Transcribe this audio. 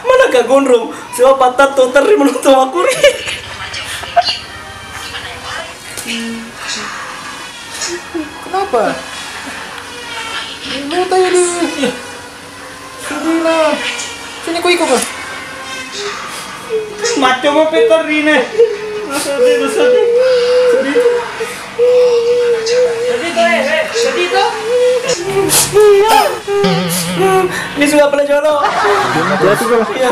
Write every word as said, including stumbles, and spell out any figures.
Mana ka gondrong? Siwa patatto terri menonton aku ri. Kenapa? Lu tadi. Sedih lah. Sini ku iko ka. Macam apa terri ne? Sedih, sedih. Sedih. Sedih to, eh, eh, sedih to. Ini sudah pernah jolo. Iya.